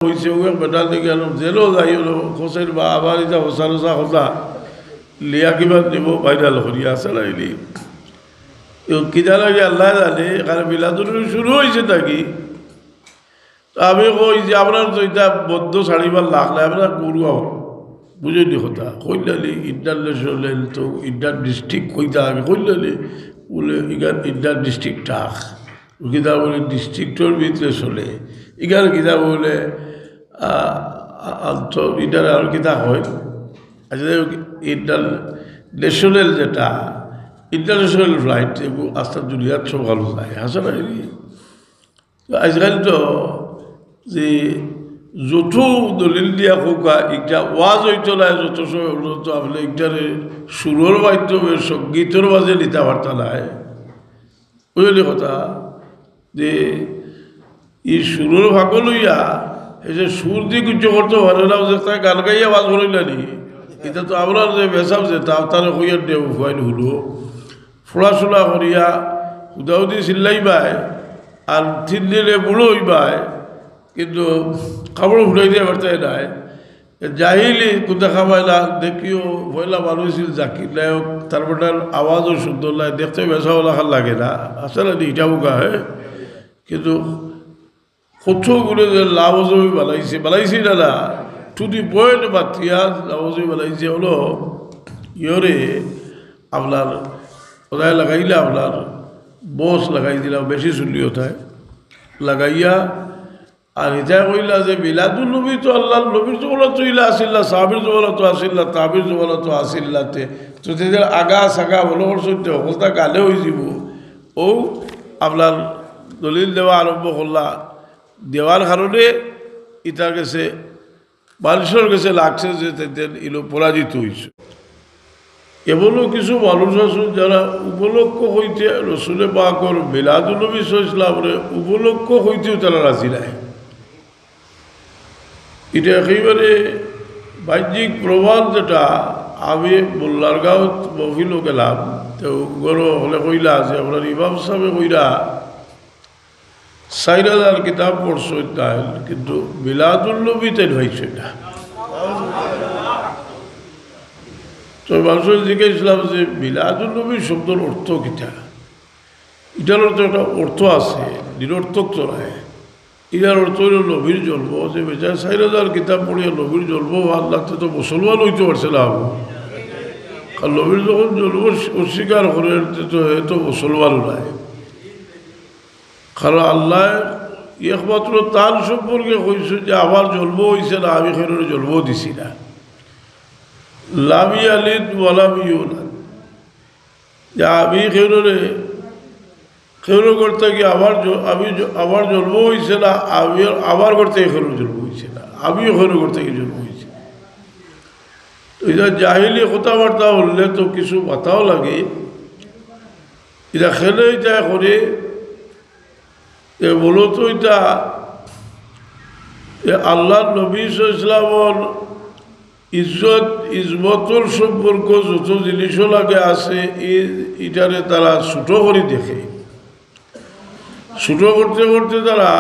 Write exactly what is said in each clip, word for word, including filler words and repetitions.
অইছে, ও এক বেটা দেখি আনলাম, জেলও যাই অইলো, খোঁজের বা আবার ইটা হোসা হোসা কথা, লিয়া কিবা নিব, ফাইনাল করি, আছে না, এলি। ও কিতা লাগে আল্লায় জানে, এখানে মিলাদুল নবী শুরু অইছে নাকি? তো আমি কই যে, আপনার তো ইটা বন্ধ ছাড়িবার লাখ নাই, আপনার গরু আমার, বুঝইননি কথা? কইলালি ইন্টারন্যাশনাল তো ইন্টার ডিস্ট্রিক্ট কইতা আগে, কইলালি বলে, ইগার ইন্টার ডিস্ট্রিক্ট থাক। কিতা বলে, ডিস্ট্রিক্টর ভিতরে চলে। ইগার কিতা বলে, আ, আ, আন্ত-, ইটার আর কিতা হয়? আচ্ছা, যাই হোক, ইন্টারন্যাশনাল যেটা, ইন্টারন্যাশনাল ফ্লাইট, এগু আস্তা দুনিয়াত সব ভালো যায়, হাসা না? তো আজকাল তো যে যত দলিল দিয়া হোক, একটা ওয়াজ অইতো না, যত সময় হলো তো আপনি একটারে সুরর মাধ্যমে সঙ্গীতর মাঝে নিতে পারতা না। বুঝলি কথা? যে এই সুরর ভাগল হইয়া, এই যে সুর দিয়ে কিছু করতে পারে না, যে তাই গান গাইয়া আওয়াজ করইল না নি। এটা তো আমরা যে বেসাব যে তা তারা কইয়ার দেব ফুয়াইল হলো, পড়াশোনা করিয়া, হুদাহুদি চিল্লাইবায়, আর তিন দিনে বুড়ো হইবায়, কিন্তু কাপড় ফুটাই দিয়া পারতায় নায়। এ জাহিলি কুন্তা খাবাইলা, দেখিও, পয়লা মানুষ ছিল জাকির নায়ক, তার বেটার আওয়াজও সুন্দর লাগে, দেখতে বেসাওয়ালা খান লাগে না, আসলে ইটা উগা, হ্যাঁ? কিন্তু কত গুণে যে লাভজমি বানাইছে, বানাইছে না, না, টু দি পয়েন্ট মাতিয়া লাভজমি বানাইছে হলো, ইয়রে, আপনার কোথায় লাগাইলে আপনার বস লাগাই দিলাম, বেশি চুলি ওঠায় লাগাইয়া, আর ইটায় কইলা যে মিলাদুল নবী তো আল্লাহর নবীর জমানাত তো ইলা আসিল না, সাহাবীর জমানাত তো আসিল না, তাবির জমানাত তো আসিল না, তে তো তেদের আগা সাগা বলো করছইন, তে হকলতা গালে হয়ে যাব। ও আপনার দলিল দেওয়া আরম্ভ করলা, দেওয়ার কারণে ইটার গেছে, মানুষর গেছে লাগছে যে তেদের ইলো পরাজিত হইছে। এমনও কিছু মানুষ আছে যারা উপলক্ষ হইতে রসুলে পাকর মিলাদুল নবী সাল্লাল্লাহু আলাইহি ওয়াসাল্লামরে উপলক্ষ হইতেও তারা রাজি নাই। এটা একেবারে বাহ্যিক প্রমাণ যেটা, আমি মোল্লারগাঁওত মহফিলও গেলাম, তো গরো হলে কইলা যে আপনার ইমাম সাহেবে কইরা চাইর হাজার কিতাব পড়ছইন তাইন, কিন্তু মিলাদুল নবী তাইন পাইছইন না। তো মানুষরে জিজ্ঞাসা করলাম যে মিলাদুল নবী শব্দর অর্থ কিতা? ইটার অর্থ একটা অর্থ আছে, নিরর্থক তো নায়। ইটার অর্থ হইল নবীর জন্ম, যে বেচারা চাইর হাজার কিতাব পড়িয়া নবীর জন্ম হওয়ার লাগতে তো মুসলমান হইতে পারছে না। কারণ নবীর যখন জন্ম অস্বীকার করে, তো হে তো মুসলমান নায়। কারণ আল্লাহ একমাত্র তার সম্পর্কে কইছে যে আমার জন্ম হইছে না, আমি কেউরে জন্ম দিছি না। লাম ইয়ালিদ ওয়ালাম ইউলাদ, যে আমি কেউরে, কেউর ঘর থাকি আমার জ-, আমি জ-, আমার জন্ম হইছে না, আমি আমার ঘর থাকি কেউর জন্ম হইছে না, আমিও কেউর ঘর থাকি জন্ম হইছি না। তো এটা জাহিলি কথাবার্তা বললে তো কিছু মাথাও লাগে। এটা খেলে এটা করে, এ মূলত এটা এ আল্লাহর নবী সাল্লাল্লাহু আলাইহি ওয়াসাল্লামর ইজ্জত, ইজমতর সম্পর্ক যত জিনিসও লাগে আছে, ই-, ইটারে তারা ছোট করি দেখে। ছোট করতে করতে তারা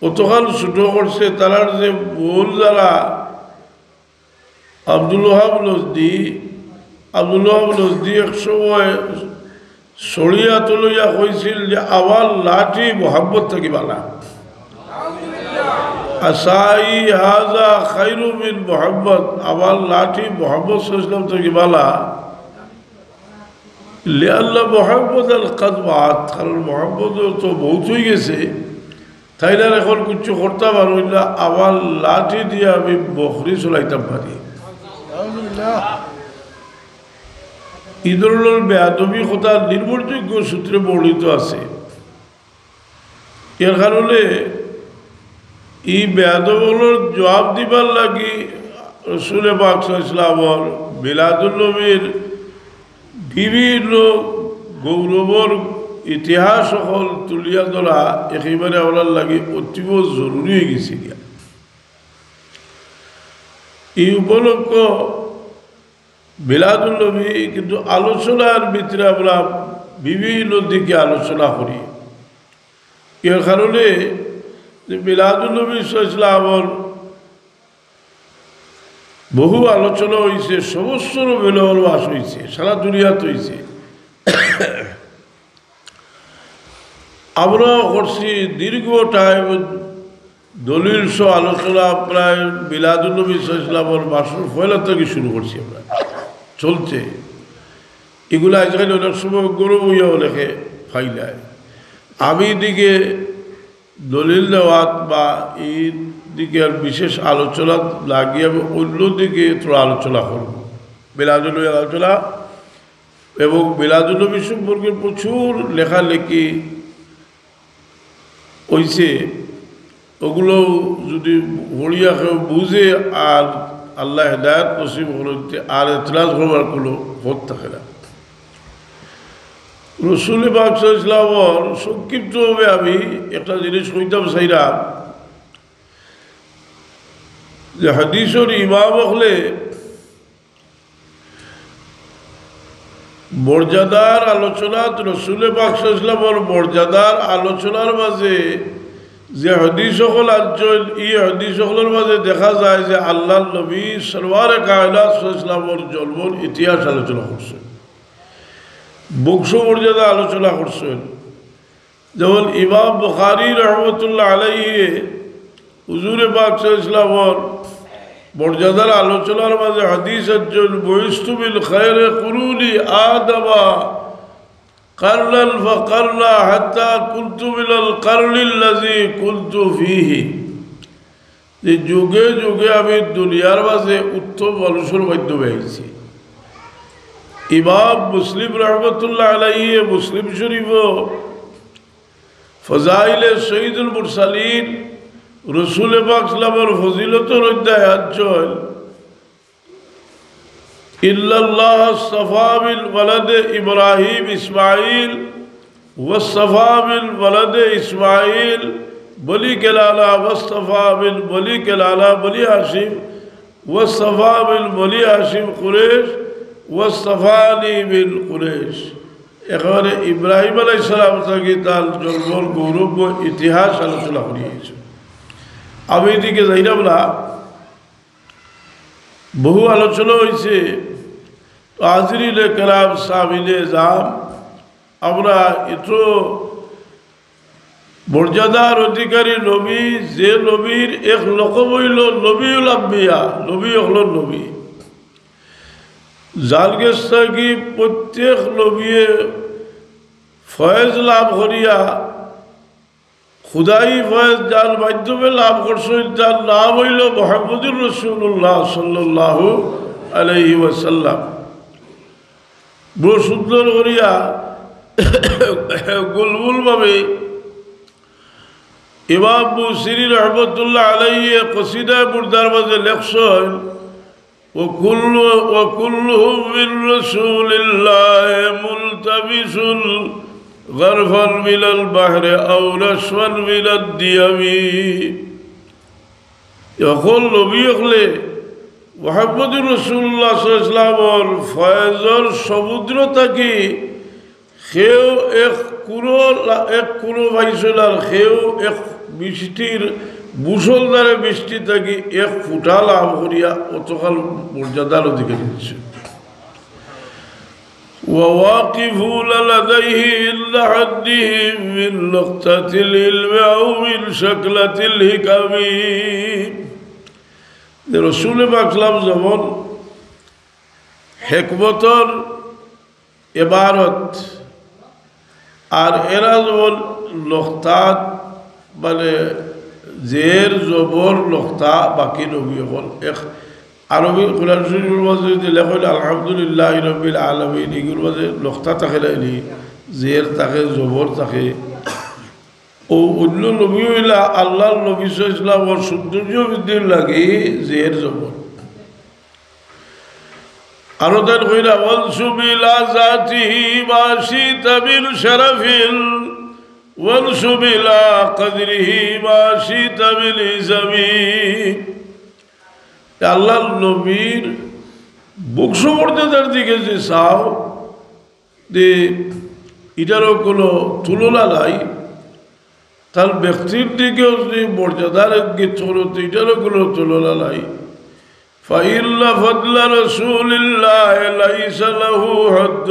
কতখান ছোট করছে, তারার যে মূল যারা আব্দুল ওহাব নজদি, আব্দুল ওহাব নজদি এক সময় ছড়িয়া তুলিয়া কইছিল যে আমার লাঠি মোহাম্মদ থাকি বালা। আসাই হাজা খাইরু মিন মোহাম্মদ, আমার লাঠি মোহাম্মদ সাল্লাল্লাহু আলাইহি ওয়াসাল্লাম থাকি বালা। লিআন্না মোহাম্মদ আল কাদ মাত, কারণ মোহাম্মদ তো মৌত হয়ে গেছে, তাইলে আর এখন কিচ্ছু করতে পারো না, আমার লাঠি দিয়ে আমি বকরি চলাইতাম পারি। এই ধরনের বেয়াদবি কথা নির্ভরযোগ্য সূত্রে বর্ণিত আছে। এর কারণে এই বেয়াদবর জবাব দিবার লাগি রসুলে পাক সাল্লাল্লাহু আলাইহি ওয়াসাল্লামর মিলাদুন নবীর বিভিন্ন গৌরবর ইতিহাস সকল তুলিয়া ধরা একেবারে আমরার লাগি অতীব জরুরি হয়ে গেছে গিয়া। এই উপলক্ষ মিলাদুন নবী কিন্তু আলোচনার ভিতরে আমরা বিভিন্ন দিকে আলোচনা করি। এর কারণে যে মিলাদুন নবী সাল্লাল্লাহু আলাইহি ওয়াসাল্লামর বহু আলোচনা অইছে, সমস্ত রবিউল আউয়াল মাস অইছে, সারা দুনিয়াত অইছে। আমরাও করছি দীর্ঘ টাইম দলিল সহ আলোচনা, প্রায় মিলাদুন নবী সাল্লাল্লাহু আলাইহি ওয়াসাল্লামর মাসর পয়লা থাকি শুরু করছি আমরা, চলছে। ইগুলা আইজকাইল অনেক সময় গরম অইয়া অনেকে ফাইলায়। আমি এদিকে দলিল দেওয়াত বা এই দিকে আর বিশেষ আলোচনা না গিয়া আমি অন্য দিকে থুড়া আলোচনা করব। মিলাদুন নবী আলোচনা এবং মিলাদুন নবী সম্পর্কে প্রচুর লেখালেখি অইছে, ওগুলো যদি পড়িয়া কেউ বুঝে আর আল্লাহ হেদায়েত নসিব করইন তে আর এতরাজ করবার কোনো পথ থাকে না। রসুল পাক সাল্লাল্লাহু আলাইহি ওয়াসাল্লামর সংক্ষিপ্তভাবে আমি একটা জিনিস কইতাম চাইরাম যে হাদিসর ইমাম অকলে মর্যাদার আলোচনাত, রসুল পাক সাল্লাল্লাহু আলাইহি ওয়াসাল্লামর মর্যাদার আলোচনার মাঝে যে হাদিস অকল আনছইন, ই হাদিস অকলর মাঝে দেখা যায় যে আল্লাহর নবী সরওয়ারে কায়নাত সাল্লাল্লাহু আলাইহি ওয়াসাল্লামর জন্মর ইতিহাস আলোচনা করছইন, বংশ মর্যাদা আলোচনা করছইন। যেমন ইমাম বুখারী রহমতুল্লাহ আলাইহি হুজুরে পাক সাল্লাল্লাহু আলাইহি ওয়াসাল্লামর মর্যাদার আলোচনার মাঝে হাদিস আনছইন, "বুইস্তু মিন খায়রি কুরুনি আদামা কারনান ফাকারনা হাত্তা কুনতু মিনাল কারনিল্লাযী কুনতু ফীহি।" যে যুগে যুগে আমি দুনিয়ার মাঝে উত্তম মানুষর মাধ্যমে আইছি। ইমাম মুসলিম রহমতুল্লাহ আলাইহি মুসলিম শরীফ ফজাইলে সৈয়দুল মুরসালিন রসুল পাক সাল্লাল্লাহু আলাইহি ওয়াসাল্লামর ফজিলতর অধ্যায় আনছইন, "ইন্নাল্লাহা আসতাফা মিন ওয়ালাদে ইব্রাহিম ইসমাইল, ওয়াসতাফা মিন ওয়ালাদে ইসমাইল বনি কেনানা, ওয়াসতাফা মিন বনি কেনানা বনি হাশিম, ওয়াসতাফা মিন বনি হাশিম কুরেশ, ওয়াসতাফানি মিন কুরেশ।" একেবারে ইব্রাহিম আলাইহিস সালাম থাকি তার জন্মর গৌরব ইতিহাস আলোচনা করিয়া আইছইন। আমি এদিকে যাইরাম না, বহু আলোচনা অইছে। হাজিরিনে কেরাম, সামিনে এজাম, আমরা এত মর্যাদার অধিকারী নবী, যে নবীর এক লকব অইলো নবিউল আম্বিয়া, নবী অকলর নবী। যার গেছ থাকি প্রত্যেক নবিয়ে ফয়েজ লাভ করিয়া, খুদাই ফয়েজ যার মাধ্যমে লাভ করছইন, তার নাম অইলো মুহাম্মদুর রাসূলুল্লাহ সাল্লাল্লাহু আলাইহি ওয়াসাল্লাম। বড় সুন্দর করিয়া গুলমুলভাবে ইমাম বুসিরি রহমতুল্লাহ আলাইহি কসিদায়ে বুর্দার মাঝে লেখছইন, "ওয়া কুল্লু, ওয়া কুল্লুহুম মিন রাসূলিল্লাহি মুলতামিসুন গারফান মিনাল বাহরি আও রাশফান মিনাদ দিয়ামি।" অকল নবী অকলে মুহাম্মদুর রাসূলুল্লাহ সাল্লাল্লাহু আলাইহি ওয়াসাল্লামর ফয়েজর সমুদ্র থাকি কেউ এক কুলো লা-, এক কুলো পাইছইন, আর কেউ এক বৃষ্টির মুষলধারে বৃষ্টি থাকি এক ফুটা লাভ করিয়া অতখান মর্যাদার অধিকারী অইছইন। وواقفون لديه عند حدهم من نقطة العلم أو من شكلة الحكم। যে রসুল পাক সাল্লাল্লাহু আলাইহি ওয়াসাল্লাম যেমন হেকমতর এবারত, আর এরা যেমন নক্তাত, মানে জের জবর নক্তা, বাকি নবী অকল এক আরবি কোরআন শরীফর মাঝে যদি লেখা অইলে আলহামদুলিল্লাহি রাব্বিল আলামিন, ইগুর মাঝে নক্তা থাকে নানি, জের থাকে, জবর থাকে। অউ অন্য নবী অইলা আল্লাহর নবী সাল্লাল্লাহু আলাইহি ওয়াসাল্লামর সৌন্দর্য বৃদ্ধির লাগি জের জবর। আরো তাইন কইরা, "وانسب إلى ذاته ما شئت من شرف، وانسب إلى قدره ما شئت من عظم।" আল্লাহর নবীর বংশমর্যাদার দিকে যে চাও, যে ইটারও কোনো তুলনা নাই। তার ব্যক্তির দিকেও যদি মর্যাদার ইঙ্গিত করো, তো ইটারও কোনো তুলনা নাই। فإن فضل رسول الله ليس له حد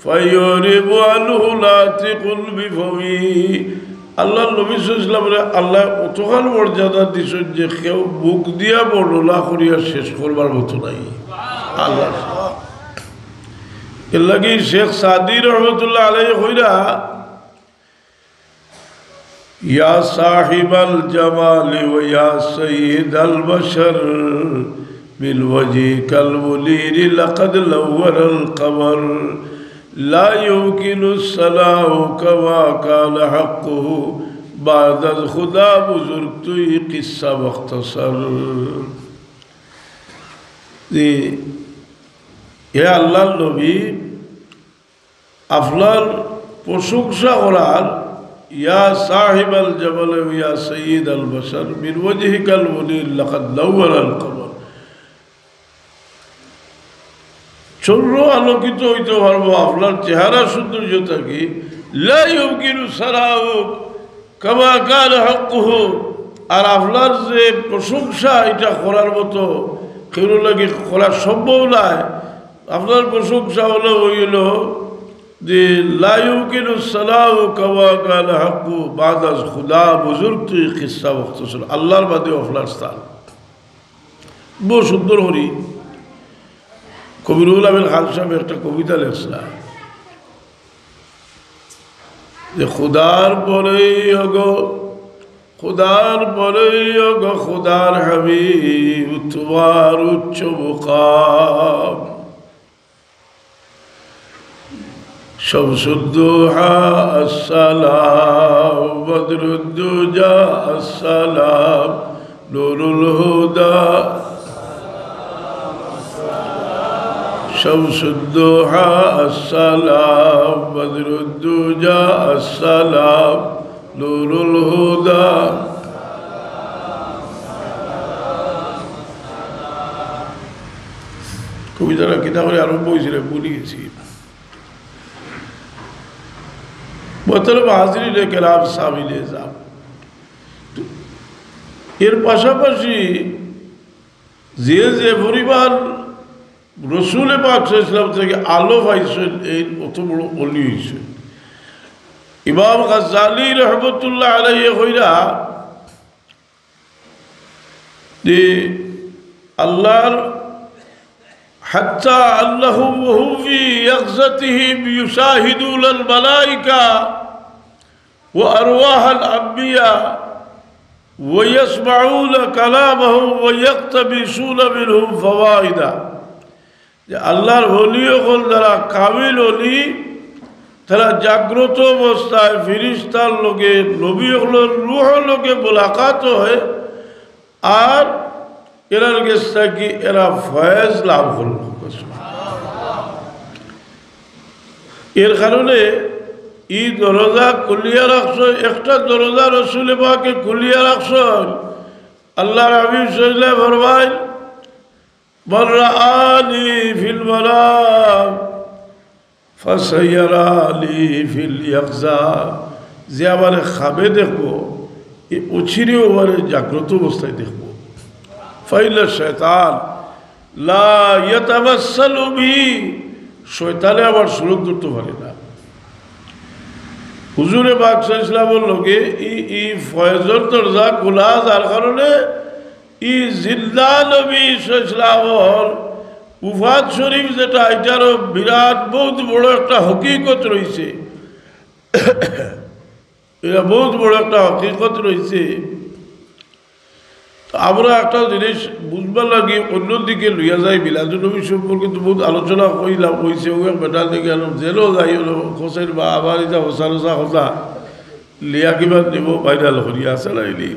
فيعرب عنه ناطق بفمه। আল্লাহর নবী সাল্লাল্লাহু আলাইহি ওয়াসাল্লামরে আল্লায় অতখান মর্যাদা দিছইন যে কেউ মুখ দিয়া বর্ণনা করিয়া শেষ করবার মতো নাই। আল্লাহ, এর লাগি শেখ সাদী রহমতুল্লাহ আলাইহি কইরা, يا صاحب الجمال ويا سيد البشر، من وجهك المنير لقد نور القمر، لا يمكن الثناء كما كان حقه، بعد از خدا بزرگ توئی قصه مختصر۔ জি, হে আল্লাহর নবী, আপনার প্রশংসা করার, يا صاحب الجمال ويا سيد البشر من وجهك المنير لقد نور القمر। চন্দ্র আলোকিত হইতে পারবো আপনার চেহারা সৌন্দর্য থাকি, لا يمكن الثناء كما كان حقه। আর আপনার যে প্রশংসা, এটা করার মতো কেউ লাগি করা সম্ভব নয়। আপনার প্রশংসা হলো, হইল যে, لا يمكن الثناء كما كان حقه، بعد از خدا بزرگ توئی قصه مختصر। আল্লাহর বাদে আপনার স্থান। বহু সুন্দর করি কবি রুহুল আমিন খান সাহেব একটা কবিতা লেখছিলা যে, খুদার পরেই ওগো, খুদার পরেই ওগো, খুদার হাবিব, তোমার উচ্চ মুকাম। شمس الضحى السلام، بدر الدجى السلام، نور الهدى، شمس الضحى السلام، بدر الدجى السلام، نور الهدى। কবিতাটা কিতা করি আরম্ভ হইছিল, ভুলি গেছি। মোহতারাম হাজিরিনে কেরাম, সামিনে এজাম, তো এর পাশাপাশি যে যে পরিমাণ রসুলে পাক সাল্লাল্লাহু আলাইহি ওয়াসাল্লাম থাকি আলো পাইছইন, এইন অত বড় অলি অইছইন। ইমাম গাজ্জালী রহমতুল্লাহ আলাইহি কইরা যে আল্লাহর حتى أنهم وهم في يقظتهم يشاهدون الملائكة وأرواح الأنبياء ويسمعون كلامهم ويقتبسون منهم فوائد। যে আল্লাহর ওলি অকল যারা কামিল ওলি, তারা জাগ্রত অবস্থায় ফিরিস্তার লগে, নবী অকলর রুহর লগে মোলাকাত হয়, আর এরার গেছ থাকি এরা ফয়েজ লাভ করল। এর কারণে ই দরজা খুলিয়া রাখছইন, একটা দরজা রসুলে পাকে খুলিয়া রাখছইন। আল্লাহর হাবিব সাল্লাল্লাহু আলাইহি ওয়াসাল্লাম ফরমাইন, من رآني في المنام فسيراني في اليقظة। যে আমারে খাবে দেখবো, এ অচিরেও আমারে জাগ্রত অবস্থায় দেখবো। فإن الشيطان لا يتمثل بي، শয়তানে আমার সুরত ধরতে পারে না। হুজুরে পাক সাল্লাল্লাহু আলাইহি ওয়াসাল্লামর লগে ই, ই ফয়েজর দরজা খোলা, যার কারণে ই জিন্দা নবী সাল্লাল্লাহু আলাইহি ওয়াসাল্লামর উফাত শরীফ যেটা, এটারও বিরাট বহুত বড় একটা হকিকত রইছে। এটা বহুত বড় একটা হকিকত রইছে। তো আমরা একটা জিনিস বুঝবার লাগি অন্যদিকে লইয়া যাই। মিলাদুন নবী সম্পর্কে তো বহুত আলোচনা কইলাম, কইছে, ও এক বেটা দেখে আনলাম, জেলও যাই হলো, হোসেন বা আবার এটা হোসা হোসা কথা, লিয়া কিমান নিব, ফাইনাল করি, আসে না এলি।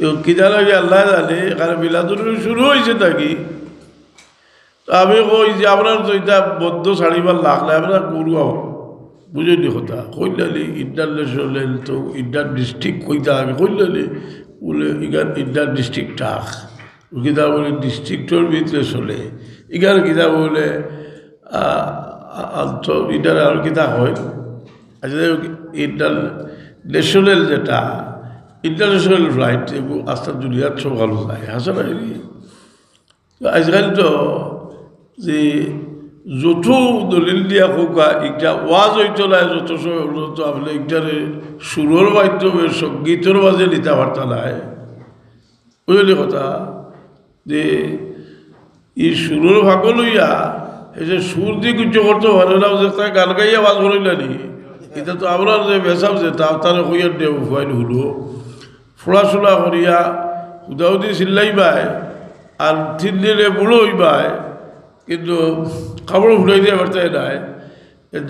এ কিতা লাগে আল্লাহ জানে, এখানে মিলাদুন নবী শুরু হইছে নাকি? তো আমি কই যে, আপনার তো এটা বদ্ধ ছাড়িবার লাখ নাই, আপনার গরু আমার। বুঝলি কথা? কইলালি ইন্টারন্যাশনাল তো ইন্টার ডিস্ট্রিক্ট কইতা আগে, কইলালি বলে, ইগার ইন্টার ডিস্ট্রিক্ট থাক। কিতা বলে ডিস্ট্রিক্টর ভিতরে চলে। ইগার কিতা বলে, আ, আ, আন্ত-, ইটার আর কিতা হয়? আচ্ছা, যাই হোক, ইন্টার ন্যাশনাল যেটা, ইন্টারন্যাশনাল ফ্লাইট, এগু আস্তা দুনিয়ার সব ভালো যায়, হাছা না নি? তো আজকাল তো যে যত দলিল দিয়া হোক, একটা ওয়াজ হইতো না, যত সময় হলো তো আপনি একটারে সুরর মাধ্যমে সঙ্গীতর মাঝে নিতে পারতা না, বুঝলি কথা? যে এই সুরর ফাঁকো লইয়া, এই যে সুর দিয়ে কিছু করতে পারে না, যে তাই গান গাইয়া আওয়াজ করইলা নি। এটা তো আমরা যে বেসাব যে তা তারে কইয়ার দেব ফুয়াইল হলো। পড়াশোনা করিয়া হুদাহুদি চিল্লাইবায়, আর তিন দিনে বুড়ো হইবায়, কিন্তু কাপড় ফুটাই দিয়ে পারতে নাই।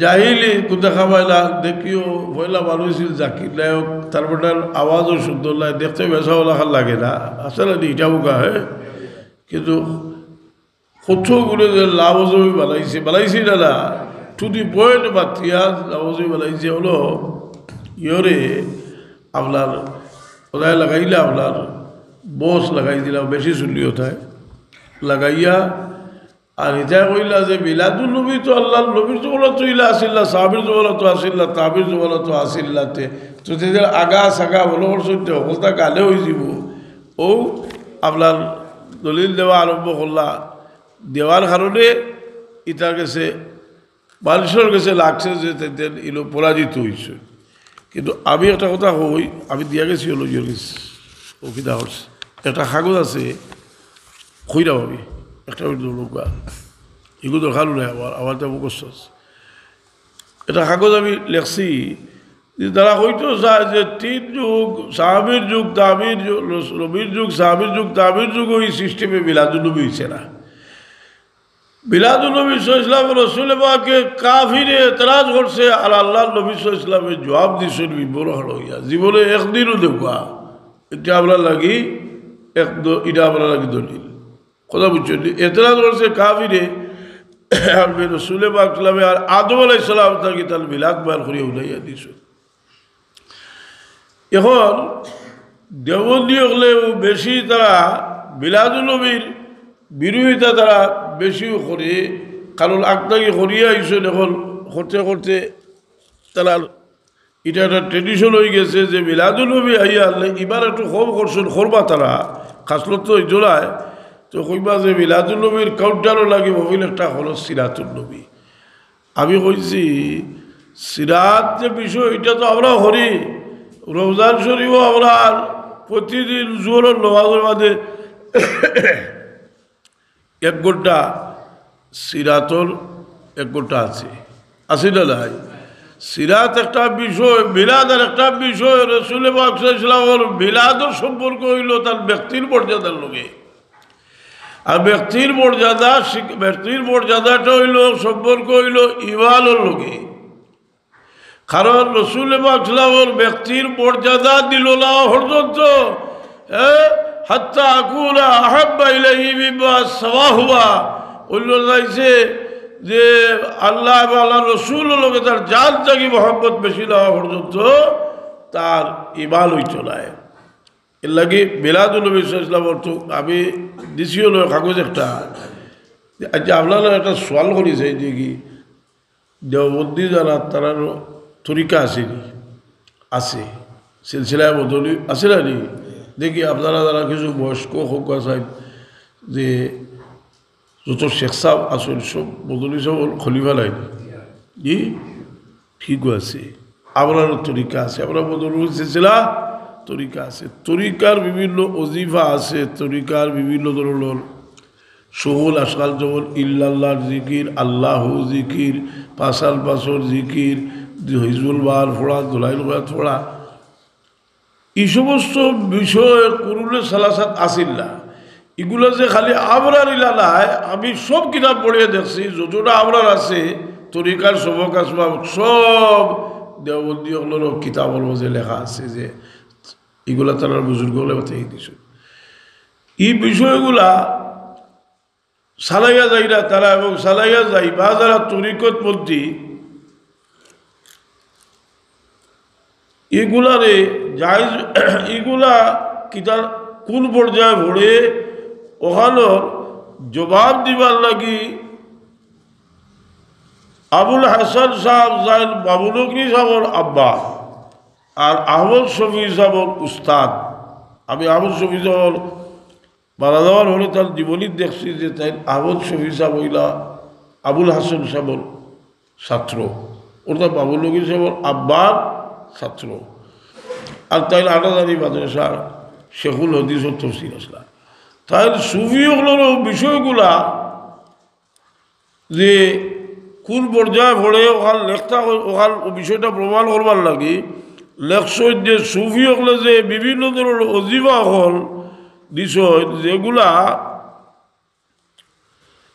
জাহিলি কোথা খাবায় না, দেখিও পয়লা মানুষ ছিল জাকির নায়ক, তার বেটার আওয়াজও সুন্দর লাগে, দেখতে বেসাওয়ালা খান লাগে না, আসলে ইটা মুখা হয়। কিন্তু কত গুণে যে লাভজমি বানাইছে, বানাইছে না, না, টু দি পয়েন্ট মাতিয়া লাভজমি বানাইছে হলো ইয়রে আপনার ওটায় লাগাইলে আপনার বস লাগাই দিলাম, বেশি চুলি ওটায় লাগাইয়া। আর ইটায় কইলা যে মিলাদুন নবী তো আল্লাহর নবীর জমানাত তো ইলা আসিল না, সাহাবীর জমানাত তো আসিল না, তাবির জমানাত তো আসিল না, তে তো তেদের আগা সাগা বলো করছইন, তে হকলতা গালে হয়ে যাব। ও আপনার দলিল দেওয়া আরম্ভ করলা, দেওয়ার কারণে ইটার গেছে, মানুষর গেছে লাগছে যে তেদের ইলো পরাজিত হইছে। কিন্তু আমি একটা কথা কই, আমি দিয়া গেছি হলো ইয়ের গেছে, ও কিতা করছে, একটা কাগজ আছে, কইরাম আমি, একটা মিনিট লোক, এগুলো দরকার নাই আমার, আমার তো মুখস্থ আছে। একটা কাগজ আমি লেখছি যে তারা হয়তো চায় যে তিন যুগ, সাহাবীর যুগ, তাবির যুগ, নবীর যুগ, সাহাবীর যুগ, তাবির যুগ, ওই সিস্টেমে মিলাদুন নবী হইছে না। মিলাদুন নবী সাল্লাল্লাহু আলাইহি ওয়াসাল্লাম রসুল পাকে কাফিরে এতরাজ করছে, আর আল্লাহর নবী সাল্লাল্লাহু আলাইহি ওয়াসাল্লামে জবাব দিছেন মিম্বর খাড়া হইয়া, জীবনে একদিনও দেখবা। এটা আমরা লাগি এক দ-, এটা আমরা লাগি দলিল। কথা বুঝছেন নি? এতরাজ করছে কাফিরে, আর রসুল পাক সাল্লামে আর আদম আলাইহিস সালাম থাকি তার মিলাদ বয়ান করিয়া উঠাইয়া দিছে। এখন দেওবন্দি হকলে বেশি তারা মিলাদুন নবীর বিরোধিতা তারা বেশিও করে, কারণ আগ থাকি করিয়া আইছেন, এখন করতে করতে তারা এটা একটা ট্রেডিশন হয়ে গেছে যে মিলাদুন নবী আইয়া আনলে এবার একটু কম করছেন, করবা তারা, খাসলত তো এই জোড়ায়, তো কইবা যে মিলাদুন নবীর কাউন্টারও লাগে, মহফিল একটা হলো সিরাতুন নবী। আমি কইছি, সিরাত যে বিষয়, এটা তো আমরাও করি। রমজান শরীফও আমরা প্রতিদিন জোহরর নামাজর বাদে এক ঘন্টা সিরাতর এক ঘন্টা আছে, আছে না নাই? সিরাত একটা বিষয়, মিলাদ আর একটা বিষয়। রসুল পাক সাল্লাল্লাহু আলাইহি ওয়াসাল্লামর মিলাদর সম্পর্ক হইল তার ব্যক্তির মর্যাদার লগে। আর ব্যক্তির মর্যাদা শিক-, ব্যক্তির মর্যাদাটা হইল সম্পর্ক হইল ইমানর লগে। কারণ রসুল পাক সাল্লাল্লাহু আলাইহি ওয়াসাল্লামর ব্যক্তির মর্যাদা দিল না পর্যন্ত, হ্যাঁ, হাত্তা আকুনা আহাব্বা ইলাইহি মিম্মা সিওয়াহুমা। অন্য যাইছে যে আল্লাহ এবং আল্লাহ রসুল লগে তার জান থাকি মহব্বত বেশি না হওয়া পর্যন্ত তার ইমান হইত না। এর লাগি মিলাদুন নবী সাল্লাল্লাহু আলাইহি ওয়াসাল্লাম অর্থ আমি দিছি হলো কাগজ একটা। আচ্ছা, আপনারা একটা সওয়াল করি চাই যে কি, দেওবন্দি যারা, তারার তরিকা আছে নি? আছে। সিলসিলায় মদনী আছে না নি? দেখি আপনারা যারা কিছু বয়স্ক হোক আছেন, যে যত শেখ সাহেব আছেন, সব মদনী সাহেব খলিফা নাই নি? জি? ঠিক আছে, আমরারও তরিকা আছে, আমরা মদনী সিলসিলা তরিকা আছে, তরিকার বিভিন্ন ওজিফা আছে, তরিকার বিভিন্ন ধরনের শগুল আশগাল যেমন ইল্লাল্লাহর জিকির, আল্লাহ জিকির, পাঁচাল পাঁচর জিকির, হিজবুল বাহার পড়া, দলাইল গায়ত পড়া, এই সমস্ত বিষয়ে কুরুনে সালাসাত আসিল না। এগুলা যে খালি আমরার ইলা নায়, আমি সব কিতাব পড়িয়া দেখছি, যতটা আমরার আছে, তরিকার সবক আসবাব, সব দেওবন্দি অকলর কিতাবর মাঝে লেখা আছে যে এগুলা তারার বুজুর্গ অকলে বাতাই দিছে। এই বিষয়গুলা চালাইয়া যাইরা তারা এবং চালাইয়া যাইবা যারা তরিকতপন্থী, এগুলারে জায়েজ, এগুলা কিতা, কোন পর্যায়ে পড়ে, ওখানোর জবাব দিবার লাগি আবুল হাসান সাহেব যাইন বাবুনগরী সাহেবর আব্বা। আর আহমদ শফি সাবর উস্তাদ। আমি আহমদ শফি সাবর মারা যাওয়ার পরে তার জীবনী দেখছি যে তাইন আহমদ শফি সাব অইলা আবুল হাসান সাবর ছাত্র, অর্থাৎ বাবুল নবী সাবর আব্বার ছাত্র। আর তাইন আটাজারি মাদ্রাসার শেখুল হাদিসর তফসির আছলা। তাইন সুফি অকলর বিষয়গুলা যে কোন পর্যায়ে পড়ে অখান লেখতা, অখান বিষয়টা প্রমাণ করবার লাগি লেখছইন যে সুফি অকলে যে বিভিন্ন ধরনর অজিফা অকল দিছইন, যেগুলা,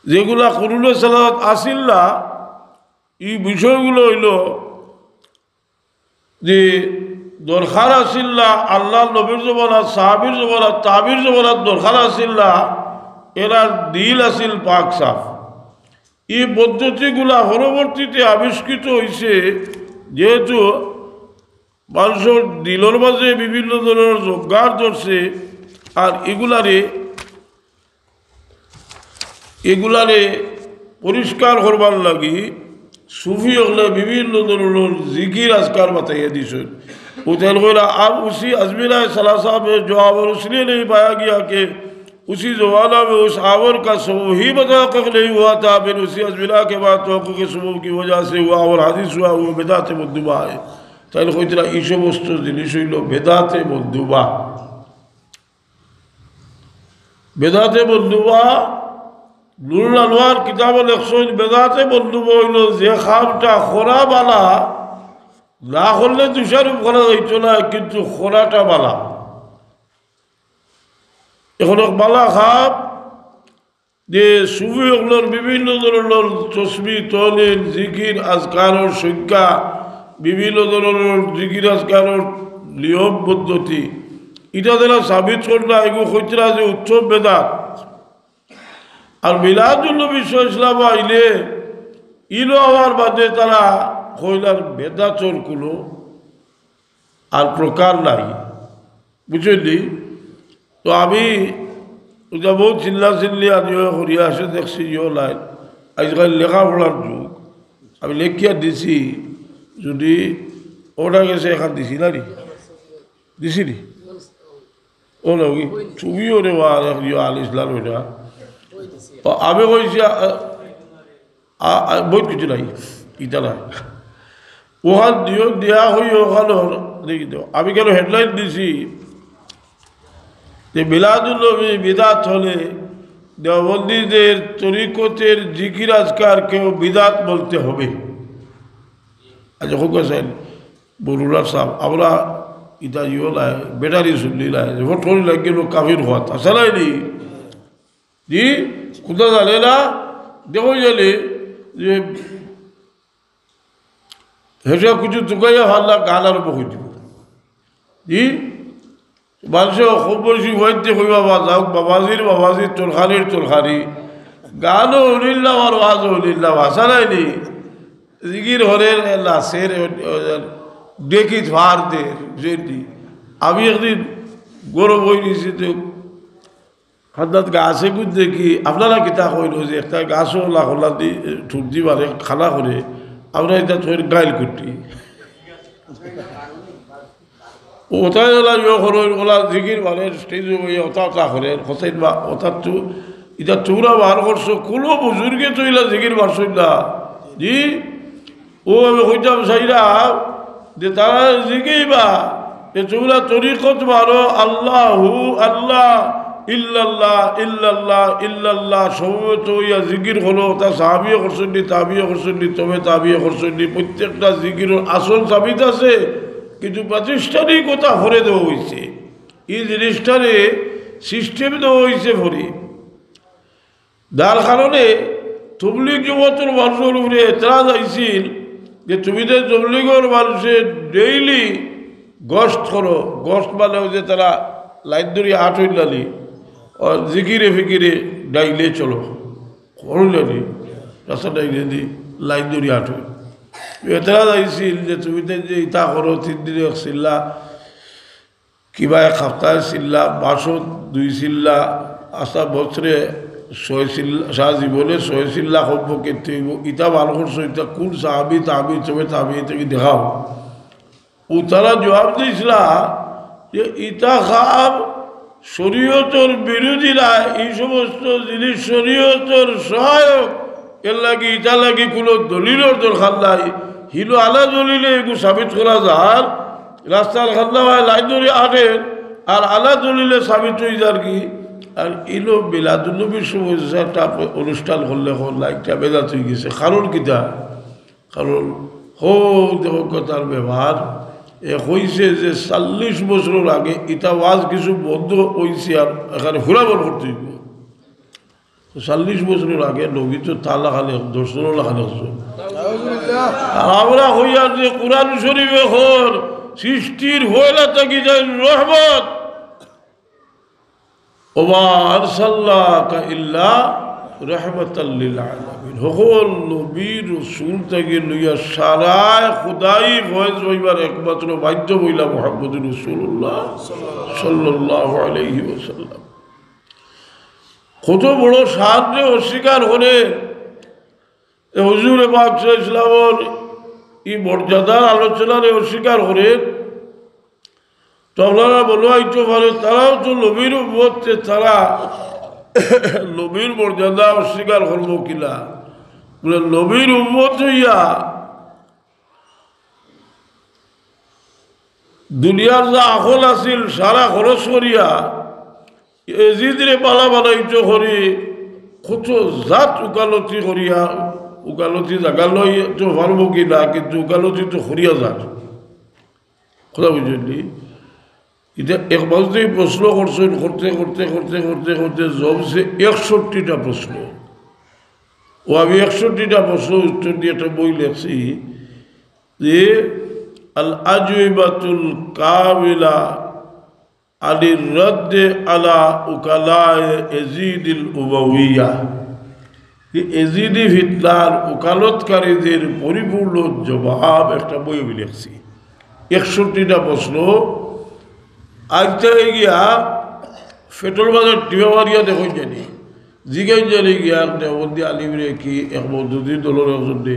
যেগুলা কুরুনে সালাত আছিল না, ই বিষয়গুলা অইলো যে দরকার আছিল না, আল্লার নবীর জমানাত, সাহাবীর জমানাত, তাবির জমানাত দরকার আছিল না, এরার দিল আছিল পাক সাফ। ই পদ্ধতিগুলা পরবর্তীতে আবিষ্কৃত অইছে, যেহেতু মানষর দিলর মাঝে বিভিন্ন ধরনর জঙ্গার ধরছে, আর ইগুলারে, ইগুলারে পরিষ্কার করবার লাগি সুফি অকলে বিভিন্ন ধরনর জিকির আজকার বাতাইয়া দিছইন। উতাইন কইলা, "अब उसी अज़मिनह सलासा में जो आवर उसने नहीं पाया गया कि उसी ज़माना में उस आवर का सबब ही मुतहक्किक नहीं हुआ था, फिर उसी अज़मिनह के बाद तहक्कुक सबब की वजह से वो आवर हादिस हुआ, वो बिदअत मंदूबा है।" তাইন কইতরা, ই সমস্ত জিনিস অইলো বেদাতে মন্দুবা। বেদাতে মন্দুবা, নুরুল আনোয়ার কিতাবো লেখছইন, বেদাতে মন্দুবা অইলো যে কামটা করা বালা, না করলে দোষারোপ করা যাইতো না, কিন্তু করাটা বালা। এখন এক বালা কাম যে সুফি অকলর বিভিন্ন ধরনর তসবিহ, তহলিল, জিকির, আজকারর সংখ্যা, বিভিন্ন ধরনর জিকির আজকারর নিয়ম পদ্ধতি, ইটা তারা সাবিত করলা, এগু কইতরা যে উত্তম বেদাত। আর মিলাদুন নবী সাল্লাল্লাহু আলাইহি ওয়াসাল্লাম আইলে ইলো আবার বাদে তারা কইলার বেদাতর কুনো আর প্রকার নাই, বুঝলি? তো আমি ওটা বহুত চিল্লা চিল্লি আর ইয়ে করিয়া আছে, দেখছি ইয়ে লাইন। আজকাল লেখাপড়ার যুগ, আমি লেখিয়া দিছি, যদি ওটা গেছে এখান দিছি না রে, দিছি রে। ও না, ওই ছবি ওরে বা, ইয়ে আল ইসলাম ওটা। তো আমি কইছি, আ, আ, আ, বহুত কিছু নাই, ইটা না। ওখান দিও, দিয়া হই ওখান দেখি তো। আমি কেন হেডলাইন দিছি যে মিলাদুন নবী বিদাত হলে দেওবন্দীদের তরিকতের জিকির আজকারকেও বিদাত বলতে হবে। আচ্ছা, খুব গেছেন বরুলার সাহেব, আমরা ইটা ইয়ে নাই, ব্যাটারি শুনলি নাই, যে ভোট করি লাগিয়ে লোক কাফির হওয়া, তা চালাইনি। জি, কোথা জানে না, দেখো জানে যে হেসে কিছু তুকাইয়া ফাল্লা গান আরম্ভ করে দিব। জি, মানুষে খুব বেশি হইতে কই বাবা, যাও বাবাজির, বাবাজির তরকারির তরকারি, গানও উনিল্লাম আর ওয়াজও উনিল্লাম, আসা নাইনি। জিকির হরের, নাচের, ডেকিত ফার দের, বুঝলি? আমি একদিন গরম হয়ে গেছি তো, খান্দাত গাছ এগুন দেখি, আপনারা কিতা কইন যে একটা গাছও লাখলা দি, ঠুট দি মারে, খানা করে, আমরা এটা থইর গাইল করতি। ওটাই ওলা ইয়ে করেন, ওলা জিকির মারে, স্টেজে বইয়া ওটা ওটা করেন, হোসেন বা ওটা তো, এটা তোমরা বার করছো, কোনো বুজুর্গে তো ইলা জিকির মারছইন না। জি, ও আমি কইতাম চাইরা যে তারা জিকিবা যে তোমরা তরিকত মারো, আল্লাহু আল্লাহ, ইল্লাল্লাহ, ইল্লাল্লাহ, ইল্লাল্লাহ, সমবেত হইয়া জিকির করো, তা সাহাবিয়ে করছইন নি, তাবিয়ে করছইন নি, তবে তাবিয়ে করছইন নি, প্রত্যেকটা জিকিরর আসল সাবিত আছে, কিন্তু প্রাতিষ্ঠানিকতা করে দেওয়া হইছে। এই জিনিসটারে সিস্টেম দেওয়া হইছে পরে। যার কারণে তবলিগ জমাতর মানুষর উপরে এতরাজ আইছিল যে তুমি যে তবলিগর মানুষে ডেইলি গস্ত করো, গস্ত মানে ওই যে তারা লাইন ধরি আট হইলালি, ও জিকিরে ফিকিরে ডাইলে চলো, করলালি, রাস্তা ডাইলে দি লাইন ধরি আট হইল। এতরাজ আইছিল যে তুমি যে ইতা করো, তিন দিনে এক চিল্লা, কিবা এক সপ্তাহে চিল্লা, মাসও দুই চিল্লা, আচ্ছা বছরে ছয় চিল্লা, সারা জীবনে ছয় চিল্লা কমপক্ষে তুইব। ইটা বার করছো, ইটা কোন সাহাবি, তাবি, তবে তাবি, ইটা কি দেখাও? ও তারা জবাব দিছলা যে ইতা খাব শরীয়তর বিরোধী নায়, ই সমস্ত জিনিস শরীয়তর সহায়ক, এর লাগি ইতা লাগি কুনু দলিলর দরকার নাই। হিলো আলা দলিলে এগু সাবিত করা যার, রাস্তার খান্দা হয় লাইন ধরি আটের, আর আলা দলিলে সাবিত অই যার কি? আর ইলো মিলাদুন্নবীর সময় যে একটা অনুষ্ঠান করলে হল, লাইটটা বেদাত অই গেছে, কারণ কিতা? কারণ হো দেখো তার ব্যবহার, এ কইছে যে চল্লিশ বছরর আগে ইতা ওয়াজ কিছু বন্ধ অইছে আর এখানে হুরাবন করতে অইব। তো চল্লিশ বছরর আগে নবী তো তালা খালে দর্শন খালে। আর আমরা কইয়ার যে কোরআন শরীফ এখন সৃষ্টির পয়লা থাকি যায় রহমত, ওমা আরসালনাকা ইল্লা রাহমাতাল লিল আলামিন। হকল নবী রসুল থাকি লইয়া সারায় খুদাই ফয়েজ পাইবার একমাত্র মাধ্যম অইলা মুহাম্মদুর রাসূলুল্লাহ সাল্লাল্লাহু আলাইহি ওয়াসাল্লাম। কত বড় শানরে অস্বীকার করে এ হুজুরে পাক সাল্লাল্লাহু আলাইহি ওয়াসাল্লামর ই মর্যাদার আলোচনারে অস্বীকার করে। তো আপনারা বলো, আইতো পারে, তারাও তো নবীর উম্মত, তে তারা নবীর মর্যাদা অস্বীকার করবো কিলা? বলে, নবীর উম্মত অইয়া দুনিয়ার যা আখল আছিল, সারা খরচ করিয়া এজিদরে বালা বানাইতো করি, কত জাত উকালতি করিয়া, উকালতি জাগা লই তো পারবো কি না, কিন্তু উকালতি তো করিয়া যার। কথা বুঝলি? ইটা এক মাস ধরি প্রশ্ন করছইন, করতে, করতে, করতে, করতে, করতে জমছে একষট্টিটা প্রশ্ন। ও আমি একষট্টিটা প্রশ্ন উত্তর দিয়া একটা বই লেখছি যে আল আজওয়াবাতুল কামিলা আনির রদ্দে আলা উকালায়ে এজিদিল উমাউইয়া। যে এজিদি ফিতনার উকালতকারীদের পরিপূর্ণ জবাব একটা বই আমি লেখছি। একষট্টিটা প্রশ্ন। আনতে গিয়া পেট্রোল বাজার টিপা মারিয়া দেখইন জানি, জিগাইন জানি গিয়া দেওবন্দি আলিমরে কি এক মওদুদি দলর একজনরে,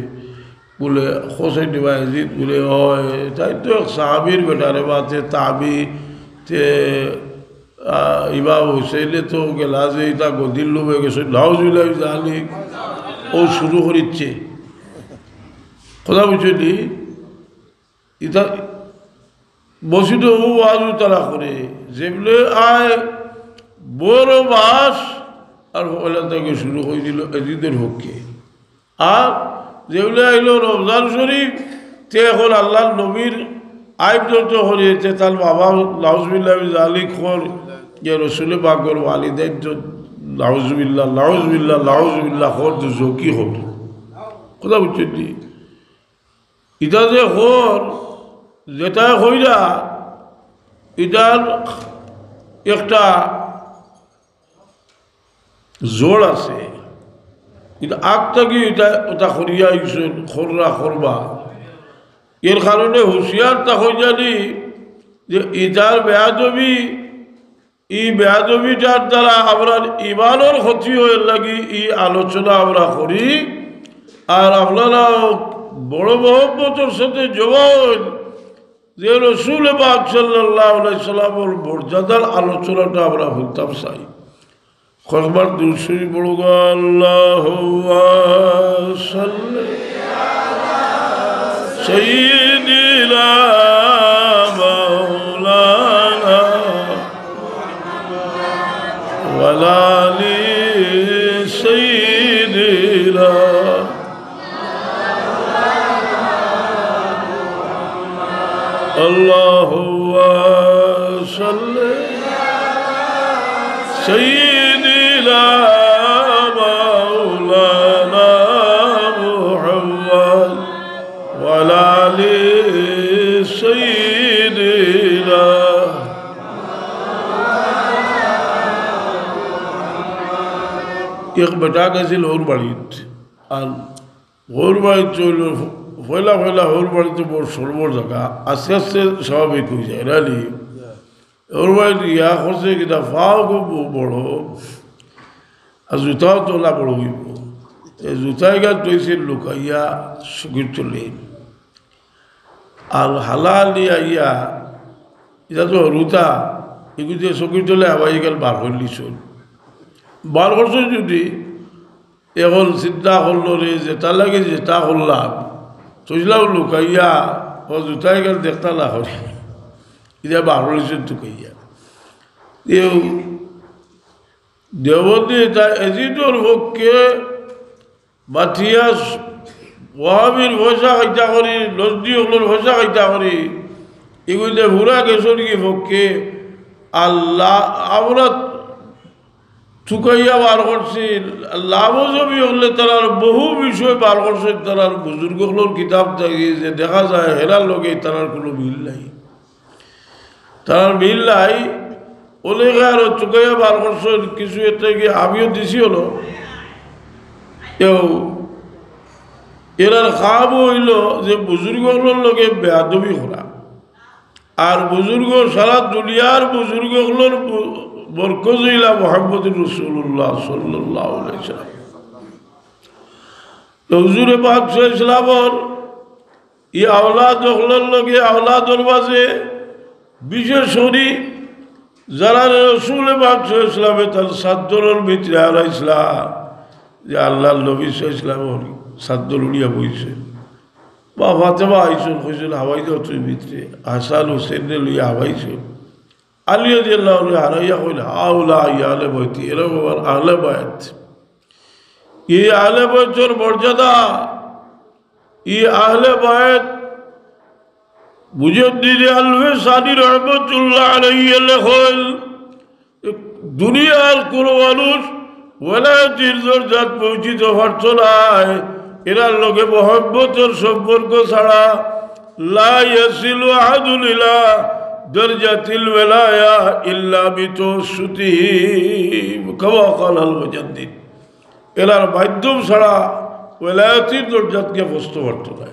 বলে, হোসেন ইমাম এজিদ বলে, "হয়, তাইন তো এক সাহাবীর বেটারে বা, তে তাবি, তে, আহ, ইমাম হুসেনে তো গেলা যে ইতা গদির লোভে গেছে, নাউজুবিল্লাহ জালিক।" ও শুরু করিচ্ছে। কথা বুঝছইন নি? ইতা মসজিদো ও ওয়াজও তারা করে, যেবলে আয় বড় মাস, আর পয়লা থাকি শুরু করি দিল এজিদর পক্ষে। আর যেবলে আইলো রমজান শরীফ, তে এখন আল্লাহর নবীর আইব যত করি, তে তার বাবা নাউজুবিল্লাহ জালিক কর, যে রসুলে পাকর ওয়ালিদাইন তো নাউজুবিল্লাহ, নাউজুবিল্লাহ, নাউজুবিল্লাহ কর, তো জকি কর। কথা বুঝছইন নি? ইটা যে কর, যেটা কইরা, ইটার একটা জোর আছে। ইটা আগ থাকি ইটা, ওটা করিয়া আইছইন, কররা করবা। এর কারণে হুঁশিয়ার থাকইন জানি যে ইটার বেয়াদবি, ই বেয়াদবিটার দ্বারা আমরার ইমানর ক্ষতি অইয়ার লাগি ই আলোচনা আমরা করি। আর আপনারাও বড় মহব্বতর সাথে জমা অইন যে রসুল পাক সাল্লাল্লাহু আলাইহি সাল্লামর মর্যাদার আলোচনাটা আমরা হুনতাম চাই। কয়েকবার দুরূদ শরীফ পড়ুক্কা, আল্লাহুম্মা সাল্লি সাইয়্যিদিনা মাওলানা ওয়া আলা আলি সাইয়্যিদিনা। আল্লাহুম্মা সাল্লি সাইয়্যিদিনা মাওলানা মুহাম্মদ ওয়া আলা আলি সাইয়্যিদিনা। এক বেটা গেছিল হউর বাড়িত, আর হউর বাড়িত চইল, পয়লা পয়লা হউর বাড়িত বড় সরবর জাগা, আস্তে আস্তে স্বাভাবিক অই যায়, না নি? হউর বাড়িত ইয়া করছে কিতা, ফাও খুব বড়, আর জুতাও তোলা বড় অইব। এই জুতা ইগা থইছে লুকাইয়া চকির তলে। আর হালালি আইয়া, ইটা তো হুরুতা, ইগুতে চকির তলে হাবাই গেল বার করলিছইন। বার করছইন যদি, এখন চিন্তা করলো রে, যেটা লাগে যেটা করলাম, থইলাম লুকাইয়া, ও জুতাই গেল দেখতা না করি, ইটা বার করলিছইন তুকাইয়া। এও দেওবন্দি ইটা এজিদর পক্ষে বাটিয়া ওয়াহাবির পয়সা খাইতা করি, নজদি অকলর পয়সা খাইতা করি, ইগুইতে পুরা গেছইন গি পক্ষে আল্লাহ আমরা তুকাইয়া বার করছি। লামজবি অকলে তারার বহু বিষয় বার করছে, তারার বুজুর্গ অকলর কিতাব থাকি যে দেখা যায় হেরার লগে তারার কোনো মিল নাই। তারার মিল নাই। অনেকে আরো তুকাইয়া বার করছইন, কিছু এর থাকি আমিও দিছি অইলো। এও এরার কাম অইলো যে বুজুর্গ অকলর লগে বেয়াদবি করা। আর বুজুর্গ, সারা দুনিয়ার বুজুর্গ অকলর ব-, মরকজ অইলা মুহাম্মদুর রাসূলুল্লাহ সাল্লাল্লাহু আলাইহি ওয়াসাল্লাম। তো হুজুরে পাক সাল্লাল্লাহু আলাইহি ওয়াসাল্লামর ই আওলাদ অকলর লগে আওলাদর মাঝে বিশেষ করি যারা রসুল পাক সাল্লাল্লাহু আলাইহি ওয়াসাল্লামে তান চাদ্দরর ভিতরে হারাইছলা, যে আল্লাহর নবী সাল্লাল্লাহু আলাইহি ওয়াসাল্লামর চাদ্দর উড়িয়া বইছে, বা ফাতেমা আইছইন, কইছইন, "হাবাই দেও তুমি ভিতরে।" হাসান হুসেনরে লইয়া হাবাইছইন। আলী রাদিয়াল্লাহু আনহু হারাইয়া কইলা, "হাউলাই আহলে বাইতি, এরা আমার আহলে বায়ত।" এই আহলে বায়তর মর্যাদা, এই আহলে বায়ত মুজাদ্দিদে আলফে সানি রহমতুল্লাহ আলাইহি লেখইন, দুনিয়ার কোনো মানুষ ওয়ালায়াতির দরজাত পৌঁছিত পারত নায়, এরার লগে মহব্বতর সম্পর্ক ছাড়া। লা ইয়াসিলু আহাদুন ইলা দরজাতিল ওয়ালায়া ইল্লা বিতাওয়াসসুতিহিম, কামা ক্বালাল মুজাদ্দিদ। এরার মাধ্যম ছাড়া ওয়ালায়াতির দরজাত গিয়া পৌঁছতে পারত নায়।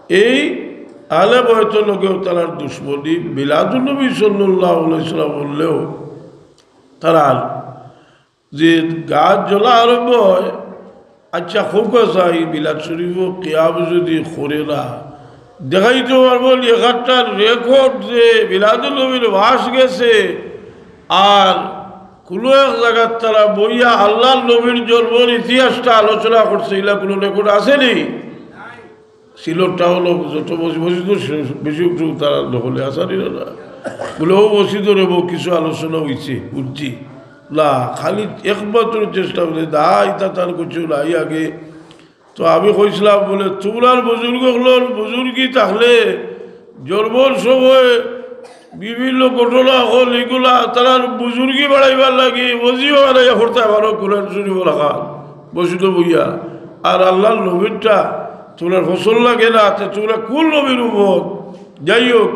এই আহলে বায়তর লগেও তারার দুশমনি, মিলাদুন নবী সাল্লাল্লাহু আলাইহি ওয়াসাল্লাম বললেও তারার যে গাত জ্বলা আরম্ভ হয়, আচ্ছা, খুব কথা, এই মিলাদ শরীফও কিয়াম যদি করে না, দেখাইতে পারবো নি একটা রেকর্ড যে মিলাদুন নবীর মাস গেছে, আর কোনো এক জাগাত তারা বইয়া আল্লাহর নবীর জন্মর ইতিহাসটা আলোচনা করছে, এগুলা কোনো রেকর্ড আছে নি? সিলেট টাউনো যত মসজিদ, মসজিদ তো সে-, বেশি উঠে তারা দখলে আসানি না, না। বলে, "ও মসজিদর এবং কিছু আলোচনা হইছে, বুঝছি।" না, খালি একমাত্র চেষ্টা করে, "না, ইটা তার কিছু নাই আগে।" তো আমি কইছিলাম, বলে, "তোমরার বুজুর্গ অকলর বুজুর্গি থাকলে জন্মর সময় বিভিন্ন ঘটনা অকল, এগুলা তারার বুজুর্গি বাড়াইবার লাগি ওজিফা বানাইয়া করতে পারো, কোরআন শরীফ রাখা, মসজিদো বইয়া।" আর আল্লাহর নবীরটা তোমরার ফসল লাগে না, তে তোমরা কোন নবীর উম্মত? যাই হোক,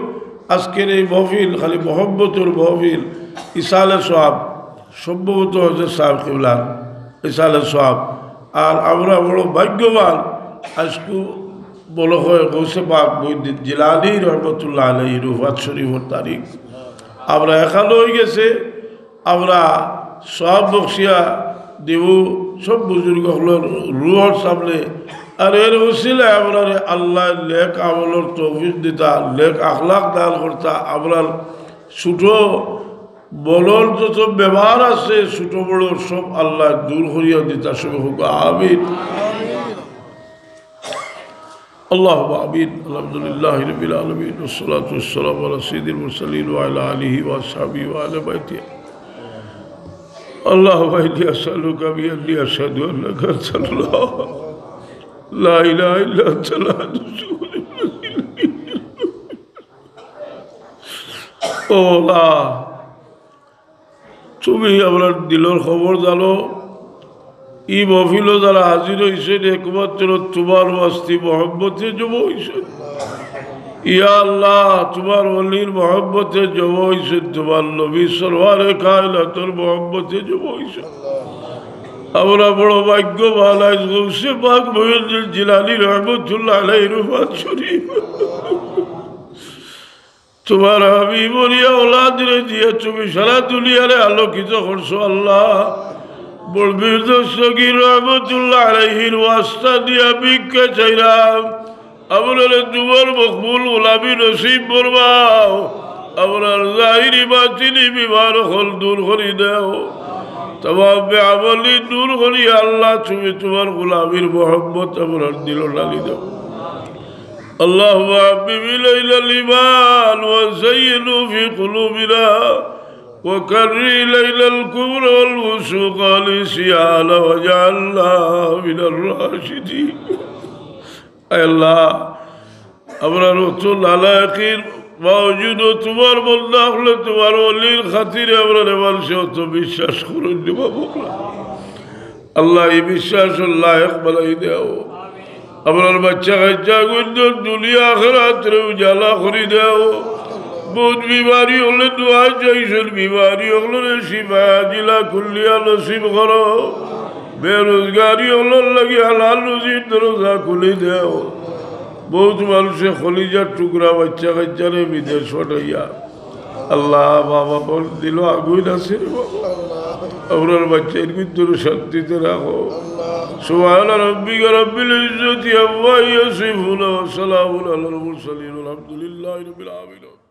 আজকের এই মহফিল খালি মহব্বতর মহফিল, ইসালে সওয়াব, সম্ভবত হজরত সাহেব কিবলার ইসালে সওয়াব। আর আমরা বড় ভাগ্যবান, আজকু বড় হয় গৌসে পাক মহিউদ্দিন জিলানী রহমতুল্লাহ আলাইহির ওফাত শরীফর তারিখ। আমরা এখানো হয়ে গেছে, আমরা সওয়াব বখশিয়া দেব সব বুজুর্গ অকলর রুহর সামনে। আর এর উসিলায় আমরারে আল্লাহ নেক আমলর তৌফিক দিতা, নেক আখলাক দান করতা, আমরার ছোট বড়র যত ব্যবহার আছে, ছোট বড় সব আল্লাহ দূর করিয়া দিতা, সবে হোক আমিন। اللهم آمين. الحمد لله رب العالمين، والصلاة والسلام على سيد المرسلين وعلى آله وأصحابه وأهل بيته. اللهم إني أسألك بأني أشهد أنك أنت الله، لا إله إلا أنت الأحد الصمد الذي لم يلد ولم يولد. ও আল্লাহ, তুমি আমরার দিলর খবর জানো। ই মহফিলো যারা হাজির হইছইন, একমাত্র তোমার ওয়াস্তে মহব্বতে জমা হইছইন। ইয়া আল্লাহ, তোমার ওলির মহব্বতে জমা হইছইন, তোমার নবী সরওয়ারে কায়নাতর মহব্বতে জমা হইছইন। আমরা বড় ভাগ্যবান, আজ গৌসে পাক মহিউদ্দিন জিলানী রহমতুল্লাহ আলাইহির ওফাত শরীফ। তোমার হাবিবর ই আওলাদরে দিয়া তুমি সারা দুনিয়ারে আলোকিত করছো আল্লাহ। বড় পীর দস্তগীর রহমতুল্লাহ আলাইহির ওয়াস্তা দিয়া ভিক্ষা চাইলাম, আমরারে তুমার মকবুল গোলামি নসিব ফরমাও। আমরার জাহিরি বাতিনি বিমার অকল দূর করি দেও। তামাম বেআমলি দূর করি আল্লাহ তুমি তুমার গোলামির মহব্বত আমরার দিলো ঢালি দেও। اللهم حبب إلينا الإيمان وزينه في قلوبنا وكره إلينا الكفر والفسوق والعصيان واجعلنا من الراشدين. আয় আল্লাহ, আমরার অত নালায়েকির বাওজুদও তুমার বন্দা অকলে তুমার ওলির খাতিরে আমরারে মানষে অত বিশ্বাস করইন রে বাবা। আল্লাহ, ই বিশ্বাসর লায়েক বানাই দেও। আমরার বাচ্চা কাচ্চাগুইনতর দুনিয়া আখেরাতরে উজালা করি দেও। বউত বিমারি অকলে দোয়া চাইছইন, বিমারি অকলরে শিফা আজিলা কুল্লিয়া নসিব করো। বেরোজগারি অকলর লাগি হালাল রুজির দরজা খুলি দেও। বউত মানষে কলিজার টুকরা বাচ্চা কাচ্চারে বিদেশ পাঠাইয়া আল্লাহ, মা বাপর দিলো আগুইন আছে রে বাবা। আমরার বাচ্চাইনগুইনতর শান্তিতে রাখো। سبحان ربك رب العزة عما يصفون وسلام على المرسلين والحمد لله رب العالمين.